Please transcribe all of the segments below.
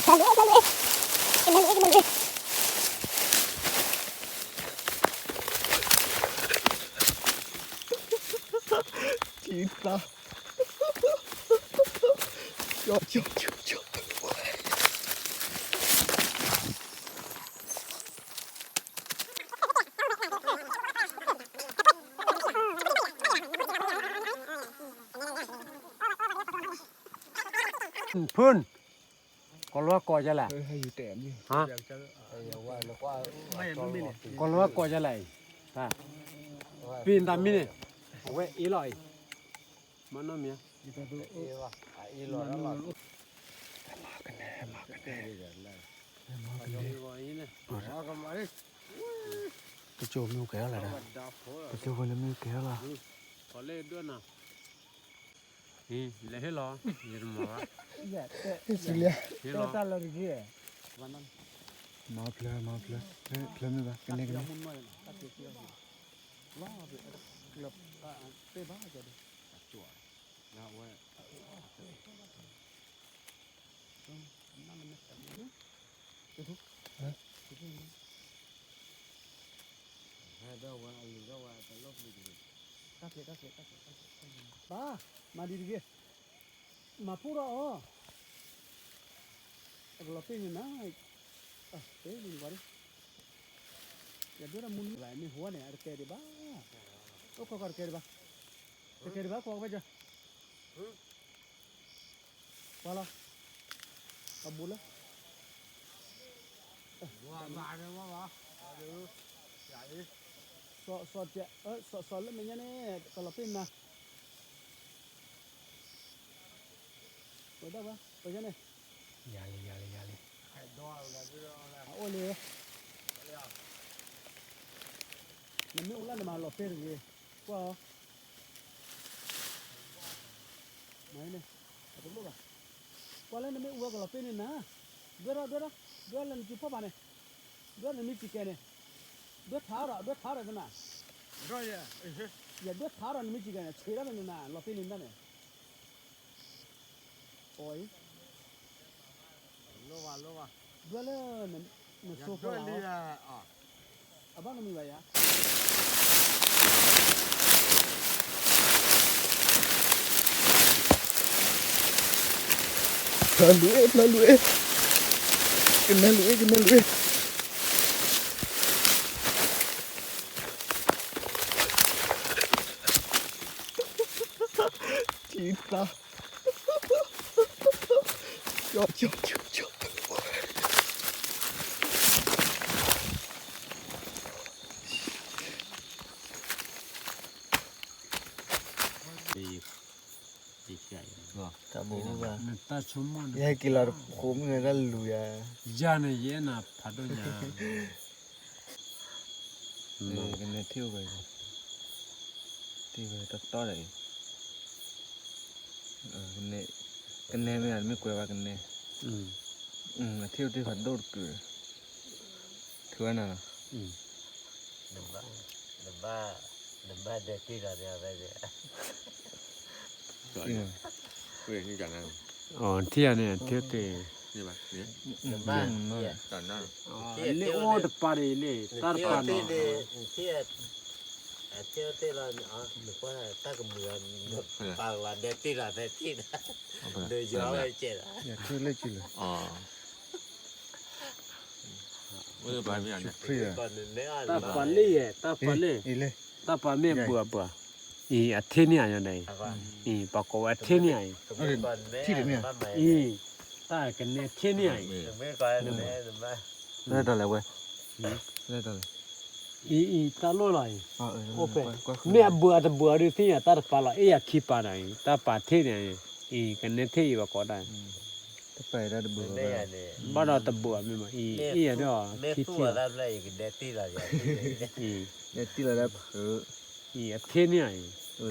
ဖျါလွဲ ဖျါလွဲ ကနဲလွဲ ကနဲလွဲ ထံသး ကၠီ ကၠီ ကၠီ ကၠီ ဖုန်း ကီၢ်လီၤကိးယလဲၣ်, ဟါ, ကီၢ်လီၤကိးယလဲၣ်အံၤ, ပ့ၤတၢ်မံန့ၣ်, အဝဲအ့လီၤအံၤ, မနီၢ်မံၤ, ကနဲ ကနဲ, တကၠိမ့ၢ်ကဲထီၣ်လၢၤဒီး, တကၠိဖိလၢမ့ၢ်ကဲထီၣ်လီၤ, လဲၤဟ့ၣ်လီၤ, ယတမၤဘၣ်, ဟ့ၣ်လီၤ, မၤဖျၢ မၤဖျၢ, ဖျၢမ့ၢ်ဘၣ် ကနဲ ကနဲ, ဘၣ်, မၤဒ်တဂ့ၤ, မၤဖှိၣ်ထီၣ်အီၤ, အကလီၤပ့ၢ်န့ၣ်နၤ, တဲလံနကွၢ်ဒ်, ယဒွဲၣ်တၢ်မူနုၢ်ဘၣ် မ့ၢ်ဟိဝဲန့ၣ် အတကဲဒံးဘၣ်, အိၣ်ခီခီတကဲဒံးဘၣ်, တကဲဒံးဘၣ် ကွၢ်ကဘၣ်ကၠီ, ကွၢ်လီၤ, အဘူးလၢ စီၤ စီၤ စီၤလၢမဲာ်ညါန့ၣ် ကလီၤပ့ၢ်နၤ, ဝဲဒၣ်ဝဲ ပယါန့ၣ်, ယၤလံ ယၤလံ ယၤလံ, အအိၣ်လံ, နမ့ၢ်အိၣ်လၢနမၤလီၤပ့ၢ်တဂ့ၤ, ကွၢ်အီၤ, မၤန့ၣ်, အတလိၣ်ဘၣ်, ကွၢ်လၢနမ့ၢ်အိၣ်ဝဲကလီၤပ့ၢ်န့ၣ်နၤ, ဒွဲၣ်ထီၣ် ဒွဲၣ်ထီၣ်, ဒွဲၣ်လၢနစုဖီၣ်ဘၣ်န့ၣ်, ဒွဲၣ်နမ့ၢ်စံးကဲန့ၣ်, ဒွဲၣ်ထါဒီး ဒွဲၣ်ထါဒီးနၤ, ယဒွဲၣ်ထါဒီးနမ့ၢ်စံးကဲန့ၣ် ဆံးဒၣ်န့ၣ်နၤ လီၤပ့ၢ်န့ၣ်နၤန့ၣ်, အီၤအံၤ, ဒွဲၣ်လၢ နစိဖိလီၤ, အဘၣ်နမံၤဘၣ်ယၤ ဖျါလွဲ ဖျါလွဲ, ကနဲလွဲ ကနဲလွဲ, ထံသး ကၠီ ကၠီ ကၠီ ကၠီ, တၢ်ဘိးဘၣ်, ယဟဲက့ၤလီၤတခိးမုၢ်နၤတၢ်လူၤယၤ, ယၤန့ၣ် ယအဲၣ်နၤဖးဒိၣ်ညါ, ကနဲထံၣ်အိၣ်ဝဲ, ထံၣ်ဝဲတတီၢ်ဒီးအံၤ, ကနဲမ့ၢ်မ့ၢ်ကွဲးဘၣ်ကနဲ, အထံၣ်အိၣ်တ့ၢ်ဖးဒိၣ်တကုာ်, ထုးဝဲနၤလီၤ, နဘၣ်, နဘၣ်ဒဲးတ့ၢ်လီၤန့ၣ်, အီၤထံၣ်ယၤန့ၣ် ထံၣ်တ့ၢ်, လၢအိၣ်တပၤန့ၣ်လံ, တၢ်တပၤန့ၣ်, အထံၣ်တ့ၢ်လီၤ, နကွၢ်တၢ်ကမုာ်, ပာ်လီၤဒဲးတ့ၢ်လီၤဖဲထံၣ်, နယီၤဝဲကဲလီၤ, ယထံၣ်လၢကလၢာ်, တၢ်ပာ်လ့ၢ်ယဲၢ်, တၢ်ပာ်လ့ၢ်, တၢ်ပာ်မ့ၢ်အဘၢၣ်အဘၢၣ်, အံၤအထ့န့ၢ်အယၤန့ၣ်, အံၤပှၤကိးဝဲအထ့န့ၢ်အံၤ, အံၤ, တၢ်ကနဲထ့န့ၢ်အံၤ, လဲၤတၢ်လဲၣ်ဝဲ, လဲၤတၢ်လဲၣ်, အံၤအံၤ တၢ်လိၣ်လီၤအံၤ, အိၣ်ဖဲ, မ့ၢ်အဘၢၣ်အတဘၢၣ်ဒုးသ့ၣ်ညါ တၢ်တပာ်လီၤ အ့ၣ်ယၤခံပာ်န့ၣ်အံၤ တၢ်ပာ်ထ့န့ၢ်အံၤ, အံၤကနဲထ့အံၤပှၤကိးတၢ် တပာ်တၢ်တဘၢၣ်ဘၣ်, ဘၣ်ဒီးတဘၢၣ်မ့ၢ်မး အံၤ အ့ၣ်ယၤဒီးခံထ့လီၤ, အံၤ, အံၤအထ့န့ၢ်အံၤ,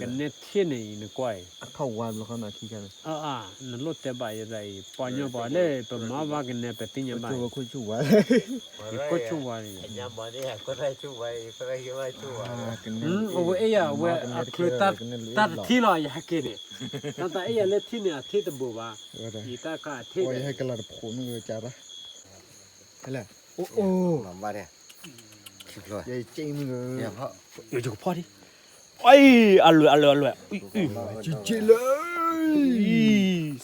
ကနဲထံၣ်န့ၣ်အံၤနကွၢ်အံၤ, အထီၣ်ဝါဘျီဃီနီၤခံခါန့ၣ်, အါ နလိၣ်တဲဘၣ်ယဲဒၣ်အံၤ ပှၤညီဘၣ်လၢပမၤဘၣ်ကနဲပသ့ၣ်ညါဘၣ်, ယကိၢ်ဆူၣ်ဝါန့ၣ်, အဝဲအဲၣ်ယၤဝဲအချုးတၢ်တထံၣ်လီၤ ယဟဲက့ၤန့ၣ်, တၢ်အဲၣ်ယၤလၢထံၣ်န့ၣ်အထံၣ်တဘိးဘၣ်, ယတၢ်ခါအထံၣ် ယဟဲက့ၤလီၤတဖိးမုၢ်ကကါတၢ် ဟဲလဲၣ်, အိၣ်အိၣ်, ယကဖီၣ်ဒံး, အအၢ အလွဲၢ် အလွဲၢ် အလွဲၢ်,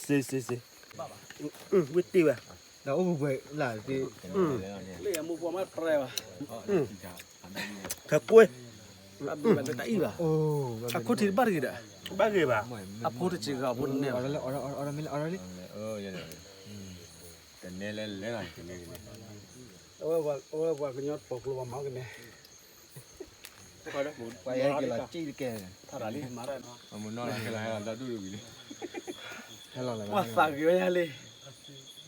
စ့စ့စ့, ဝ့ၢ်တ့ၢ်ဝဲ, ဒီးအိၣ်ပှဲၤပှဲၤလၢ်တ့ၢ်, ဖဲကွဲ, အခိၣ်ထံးတဘၣ်တဂ့ၤဒီး, ဘၣ်ဂ့ၤဘၣ်, အဖိတစဲးဂၤအဖိတနဲၣ်ဘၣ်, တနဲလဲၤလဲၤလီၤ, အဝဲပှၤကညီပိာ်ကျိၤပှၤမၤကနဲ, ပှၤယဟဲက့ၤလီၤစံၣ်တကဲ, အမနီၢ်လီၤဟဲလီၤဟဲလီၤဒီဒူၣ်တဝံၤလံ, ဟဲလီၤလီၤ, ပှၤသးဂ့ၤဝဲယၤလံ,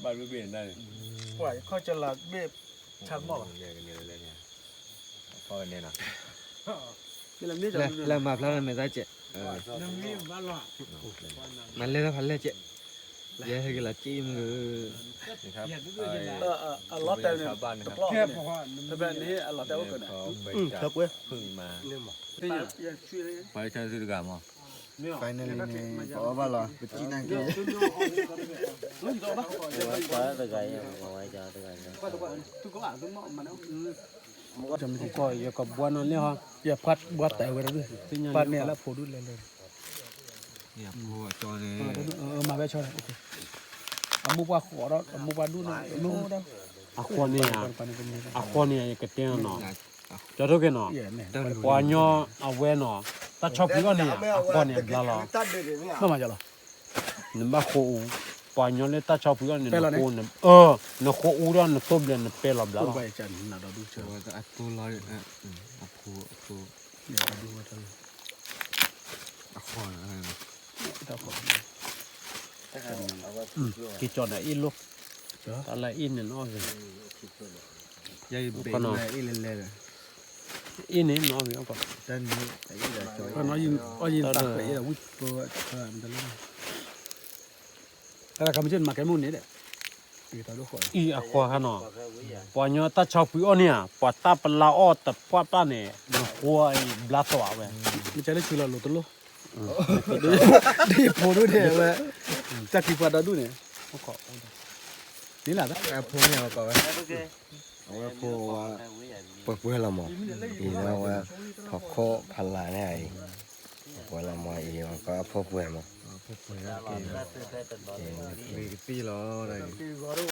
ဘၣ်ဘ့ၣ်ဘ့ၣ်န့ၣ်, ပှၤယခီၣ်ကၠီလၤဘ့ၣ်, ဆါမီၢ်ဘၣ်, လဲၤမၤဖျါလၢမဲာ်သၣ်ကဲး, မၤလဲၤလၢဖးလဲၢ်ကဲး, ယဟဲက့ၤလီၤစံၣ်မုၢ်, အလီၤတဲာ်န့ၣ်, တဘျီန့ၣ်, အလီၤတဲာ်အိၣ်ကၢန့ၣ်, ဖဲကွဲ, ပှၤဆၢသုတဂၤမး, finally န့ၣ် ပအီၣ်ဘၣ်လီၤ ပစံၣ်နာ်က့ၤ, ယကဘှါနီၢ်န့ၢ်ဟီ, ယဖးဘှါတဲာ်ဝဲဒၣ်, ဖးန့ၢ်လၢဖိဒူၣ်လဲၤလဲၤ, မၤဝဲဆီ, အမိၢ်ပှၢ်ဃီးဒီး အမိၢ်ပှၢ်ဒူၣ်န့ၣ်, အဃိန့ၣ်, အဃိန့ၣ် ယကတဲနီၤ, ကၠီထိၣ်က့ၤနီၤ, ပှၤညီအဝဲနီၤ, တၢ်ဆီဖှံအီၣ်န့ၣ် အဃိန့ၣ်အဘျါလီၤ, နဘၣ်ဃိအူ, ပှၤညီလၢတၢ်ဆီဖှံအီၣ်န့ၣ်, နဃိအူဒီးနတိၢ်ဘျဲးနပဲလီၤဘျါလီၤ, က့ၤကၠီဒီးအ့ၣ်လိၣ်, တၢ်လၢအ့ၣ်န့ၣ်နီၣ်ဂ့ၤ, အ့ၣ်န့ၣ်နီၣ်ဂ့ၤ, အံၤအဃိဟဲနီၤ, ပှၤညီတၢ်ဆီဖှံအီၣ်န့ၣ်ဧါ, ပှၤတၢ်ပလါအီၣ်တပှၢ်ပၢ်န့ၣ် နဃိအံၤဘျါသီးဝဲ, မ့ၢ်လၢဆူလီၤလိၤတလိၣ်, ဖိဒူၣ်န့ၣ်ဝဲ, တၢ်ခံပှၤဒီဒူၣ်န့ၣ်, အဖိမ့ၢ်ဝဲကိးဝဲ, အဝဲဖိဝဲ, ပှဲၤပှဲၤလီၤမး, အံၤဝဲ, ဖီခိၣ်ဖးလၢ်န့ၣ်အံၤ, ပှဲၤလီၤမးအံၤ ကိးအဖိပှဲၤမး, ကသံၣ်လီၤ,